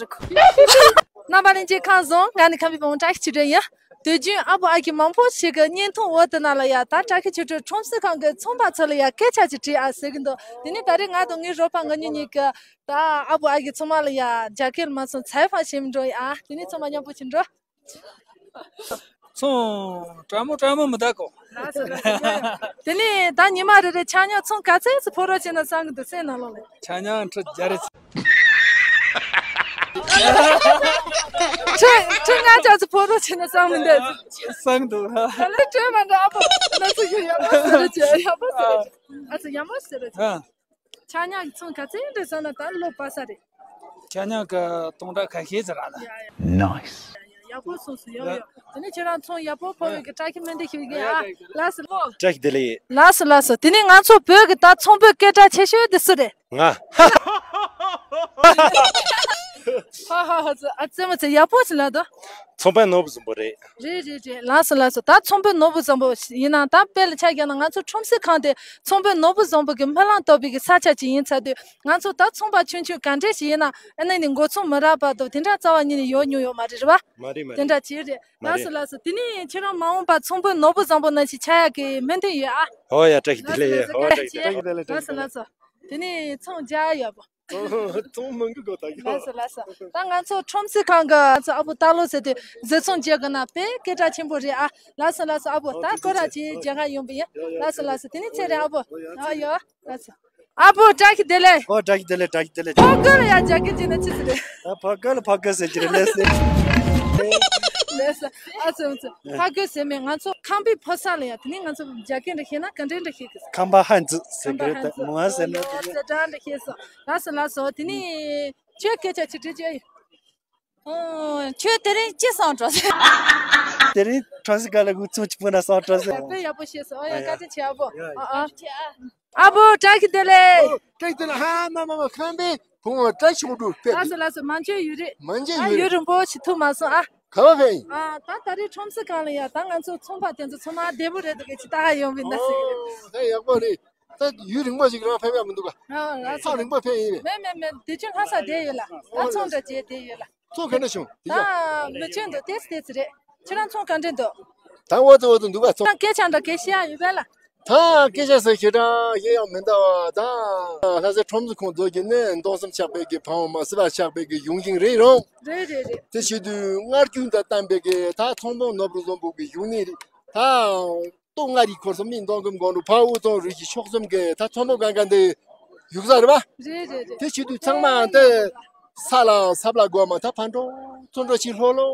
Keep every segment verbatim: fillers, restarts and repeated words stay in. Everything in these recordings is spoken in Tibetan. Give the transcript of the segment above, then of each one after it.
རྣམ་པ་ལྷན་རྒྱས་ཁམས་བཟང་། ང་ནི་ཁམས་པའི་བུ་མོ་བཀྲ་ཤིས་ཆོས་སྒྲོན་ཡིན། དུས་རྒྱུན་ཨ་བུ་ཨ་ཁུ་མང་པོ་ཞིག་གི་བརྙན་ཐུང་འོག་དེ་ནང་ལ་ཡ་ད་བཀྲ་ཤིས་ཆོས་སྒྲོན་ཁྲོམ་གཟིགས་ཁང་གི་ཚོང་པ་ཚོ་ལ་ཡ་སྐད་ཆ་ཅིག་དྲིས་ཨ་ཟེར་གི་འདུག་དེ་ནས་ད་རེས་ང་དང་ངའི་རོགས་པ་ང་གཉིས་གཉིས་ཀྱིས་ད་ཨ་བུ་ཨ་ཁུ་ཚང་མ་ལ་ཡ་རྒྱ་སྐད་ལ་མ་སོང་ཚའི་ཧྥང་བྱེད་མི་འགྲོ་ཡ། དེ་ནས་ཚང་མ་མཉམ་པོ་ཅིག་འགྲོ། ཚོང་དྲ་མོ་དྲ་མོ་མི་ད་གོ། ལགས་སོ་ལགས་སོ། དེ་ནས་ད་ཉི་མ་རེ་རེ་ཆ་སྙོམས་ཚོང་ག་ཚད་ཙམ་ཕོ་རོག་བྱས་ན་བསམ་གི་འདུག་སེམས་ནང་ལོགས་ལ། ཆ་སྙོམས་ཁྲི་བརྒྱ་རེ། ཁྲི་ཁྲི་ལྔ་བརྒྱ་ཙམ་ཕོ་རོག་བྱས་ན་བསམ་མི་འདུག་བསམ་འདུག་ད་ལོ་གྲོས་མ་འདྲ་ཨ་ཕོ་ང་ཚོ་ཡོད་ཡག་པོ་ཟེར་རེད་ཅེས་ཡག་པོ་ཟེར་རེད། ཨ་ཚོ་ཡག་པོ་ཟེར་རེད། ཨ། ཆ་སྙོམས་ཀྱི་ཚོང་ག་ཚད་རེད་ཟེར་ན་ད་ལོ་པ་ས་རེད། ཆ་སྙོམས་ཀྱི་སྟོང་ཕྲག་ཁ་ཤས་ཙམ་རག་ལ། ཡ་ཡ། Nice. ཡག་པོ་སོང་སོང་ཡོ་ཡོ། དེ་ནས་ཁྱེད་རང་ཚོང་ཡག་པོ་ཕོ་བོད་ཀྱི་བཀྲ་ཤིས་སྨོན་འདུན་ཞུ་གི་ཡ། ལགས་སོ་ལོ། བཀྲ་ཤིས་བདེ་ལེགས། ལགས་སོ་ལགས་སོ། དེ་ནས་ང་ཚོ་བོད་ཀྱི་ད་ཚོང་པའི་སྐད་གྲགས་ཆེ་ཤོས་དེ་སུ་རེད། ང་། ཧ་ཧ་ཧ་ཚོ་ཨ་ཙེ་མ་ཚེ་ཡག་པོ་ཞིག་ལ་དོ། ཚོང་པའི་ནོར་བུ་བཟང་པོ་རེད། རེད་རེད་རེད། ལགས་སོ་ལགས་སོ། ད་ཚོང་པའི་ནོར་བུ་བཟང་པོ་ཡིན་ན་ད་དཔེ་ལ་ཆ་བཞག་ན་ང་ཚོ་ཁྲོམ་གཟིགས་ཁང་དེ་ཚོང་པའི་ནོར་བུ་བཟང་པོ་གི་སྨོན་ལམ་བཏབ་པའི་གི་ས་ཆ་ཅིག་ཡིན་ཚར་དུས་ང་ཚོ་ད་ཚོང་པ་ཆུང་ཆུང་ག་འདྲས་ཞིག་ཡིན་ན་ཨ་ནི་ནི་མགོ་ཚོང་མི་རག་བར་དུ་དེ་འདྲ་རྩ་བ་ཉིད་ནས་ཡོད་མྱོང་ཡོད་མ་རེད་རེད་བ། མ་རེད་མ་དེ་རེད། འདྲ་ཅིག་རེད། མ་ལགས་རེད། སོ་ལགས་སོ། དེ་ནས་ཁྱེད་རང་མ་འོངས་པ་ཚོང་པའི་ནོར་བུ་བཟང་པོ་ནང་བཞིན་ཆགས་ཡག་གི་སྨོན་འདུན་ཡོད་ཨ། ཧོ་ཡ་བཀྲ་ཤིས་བདེ་ལེགས། ཧོ་བཀྲ་ཤིས་བདེ་ལེགས། བཀྲ་ཤིས་བདེ་ལེགས། ལགས་སོ་ལགས་སོ། དེ་ནས་ཚོང་རྒྱག་ཡག་པོ། ཚོང་མང་གི་གོ་ད་གི། ལགས་སོ་ལགས་སོ། ད་ང་ཚོ་ཁྲོམ་གཟིགས་ཁང་གི་ང་ཚོ་ཨ་བུ་སྟག་ལོ་ཟེར་དུས་བཟའ་ཚང་བརྗེ་དགོས་ན་དཔེ་སྐད་གྲགས་ཆེན་པོ་རེད་ཨ། ལགས་སོ་ལགས་སོ། ཨ་བུ་ད་སྐོར་ར་ཅིག་མཇལ་ཁ་ཡོང་པ་ཡིན། ལགས་སོ་ལགས་སོ། དེ་ནས་ཚེ་རིང་ཨ་བུ། ཨ་ཡོ་ལགས་སོ། ཨ་བུ་བཀྲ་ཤིས་བདེ་ལེགས། ཨོ་བཀྲ་ཤིས་བདེ་ལེགས། བཀྲ་ཤིས་བདེ་ལེགས། ཕོ་རྒོད་ལ་ཡང་རྒྱ་སྐད་བྱས་ན་ཅི་ཟེར་རེད། ཨ་ཕོ་རྒོད་ལ་ཕོ་རྒོད་ཟེར་གྱི་རེད། ལགས་སོ། ལགས་སོ། ཨ་ཙི་ཨ་ཙི། ཕོ་རྒོད་ཟེར་མེད། ང་ཚོ་ཁམས་པའི་ཕོ་གསར་ལ་ཡང་དེ་ནས་ང་ཚོ་རྒྱ་སྐད་འདྲ་ཤེས་ན་ག་འདྲ་འདྲ་ཤེས་གི། ཁམས་པ་ཧན་ཙི་ཟེར་གི་རེད། ད་མོ་ང་ཟེར་ན་དེ་ནས་ཙི་ཏྲ་འདྲ་ཤེས་སོ། ལགས་སོ་ལགས་སོ། དེ་ནས་ཁྱོད་སྐད་ཆ་ཅིག་དྲིས་ཅི། ཨོ། ཁྱོད་དེ་རིང་ཅི་སོང་འགྲོ་ཟེར། དེ་རིང་ཁྲོམ་གཟིགས་ཁང་ལ་འུ་ཚོ་གཅིག་པུ་ན་སོང་འགྲོ་ཟེར། དཔེ་ཡག་པོ་ཤེས་སོང་། ཨོ་ཡ། བཀའ་དྲིན་ཆེ་ཨ་བོ། ཨ་ཨ། ཨ་བོ་བཀྲ་ཤིས་བདེ་ལེགས། བཀྲ་ཤིས་བདེ་ལེགས། ཧ་མ་མ་མ་ཁམས་པའི་བུ་མོ་བཀྲ་ཤིས་ཆོས་སྒྲོན་ཕེབས། ལགས་སོ་ལགས་སོ། མ་འཇོན་ཡུན་རིང་། མ་འཇོན་ཨ་ཡུན་ཡུན་རིང་པོ་ཞིག་ཐུག་མ་སོང་ཨ། ག་བ་ཕེབས་ཡིན། ཨ་ད་ད་རེས་ཁྲོམ་གཟིགས་ཁང་ལ་ཡ་ད་ང་ཚོ་ཚོང་པ་དེ་ཚོ་ཚང་མ་བདེ་པོ་རེད་འདུག་གི་ཅི་ད་ཧ་ཡོང་བའི་ན་ཟེར་གི་རེད། ཨོ་ད་ཡག་པོ་རེད། ད་ཡུན་རིང་པོ་ཞིག་རང་ཕེབས་ཡ་མི་འདུག་ག་ཨ་ལགས་སོ། ཐག་རིང་པོ་ཕེབས་ཡིན་པས། མེད་མེད་མེད། དུས་ཚོད་ལྷ་ས་བསྡད་ཡོད་ལ། ད་ཚོང་འདྲ་བྱས་བསྡད་ཡོད་ལ། ཚོང་ག་འདྲ་བྱུང་། དེ་ད་ཡག་མི་ཆོན་འདུག་ཏེས་ཏེས་རེད། ཁྱེད་རང་ཚོང་ག་འདྲ་འདུག་ད་འོ་ཙི་འོ་ཙི་འདུག་ག་ཚོང་། ད་སྐད་ཆ་འདྲ་སྐད་བཤད་ཡ་ཡོད་པས་ལ། ད་སྐད་ཆ་ཟེར་ཞེ་དྲག་ཡེ་ཡང་མི་འདའ་བ་ད། ལྷ་སའི་ཁྲོམ་གཟིགས་ཁང་ཚོ་གི་ནི་མདོ་གསུམ་ཆགས་པའི་གི་ཕ་བོང་མ་སྲིད་པ་ཆགས་པའི་གི་གཞུང་ཤིང་རེད་རུང་། རེད་རེད་རེད། དེ་བྱེད་དུས་སྔར་རྒྱུན་དང་བསྟན་པའི་གི་ད་ཚོང་དཔོན་ནོར་བུ་བཟང་པོ་གི་གཞུང་ནི་རེད་ད། སྟོད་མངའ་རིས་འཁོར་གསུམ་གླིང་མདོ་ཁམས་སྒང་དྲུག་ཕར་དབུས་གཙང་རུ་བཞི་ཕྱོགས་གསུམ་གི་ད་ཚོང་དཔོན་སྒང་ག་འདི་ཡོད་ས་རེད་པ། རེད་རེད་རེད། དེ་བྱེད་དུས་ཚང་མ་འདི་ས་ལ་ས་བླ་སྒོ་མ་ད་ཕར་འགྲོ་ཚུར་འགྲོ་ཞིག་ལྷོ་ལྷོ་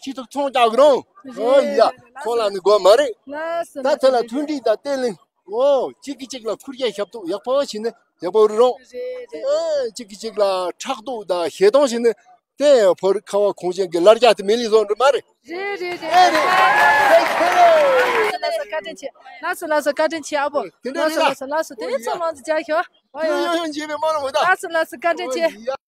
ཞིག་ཐུག་ཚོང་རྒྱག་གི་རུང་། རེད་ཨོ་ཡ། རེད་ལགས་ཁོ་ལ་ནི་དགོས་མ་རེད། ལགས་སོ་ད་ལགས་དེ་ལ་སོ། མཐུན་སྒྲིལ་དང་བརྟན་ལྷིང་། ཨོ་གཅིག་གིས་གཅིག་ལ་ཁུར་རྒྱ་ཞབས་ཏོག་ཡག་པོ་བྱས་ནས་ཡག་པོ་རེད་རུང་། རེད་རེད། ཨེ་གཅིག་གིས་གཅིག་ལ་ཕྲག་དོག་དང་ཞེ་སྡང་བྱས་ནས། དེ་ཡང་བོད་རིགས་ཁ་བ་གངས་ཅན་གྱི་ལར་རྒྱ་དེ་མི་ལི་བཟོ་འདྲ་མ་རེད། རེད་རེད་རེད། ཨེ་རེད། ལགས་སོ་ལགས་སོ། བཀའ་དྲིན་ཆེ། ལགས་སོ་ལགས་སོ། བཀའ་དྲིན་ཆེ་ཨ་བོ། དེ་འདྲ་ལགས་སོ་རེད་ད། ལགས་སོ་ལགས་སོ། དེ་ནས་ཚོ་མང་ཙམ་རྒྱག་ཤོག་ཨོ་ཡ། ཡོང་ཡོང་བྱས་པའི་མ་ལོ་མོ་ད། ལགས་སོ་ལགས་སོ། བཀའ་དྲིན་ཆེ། ཨོ་ཡ།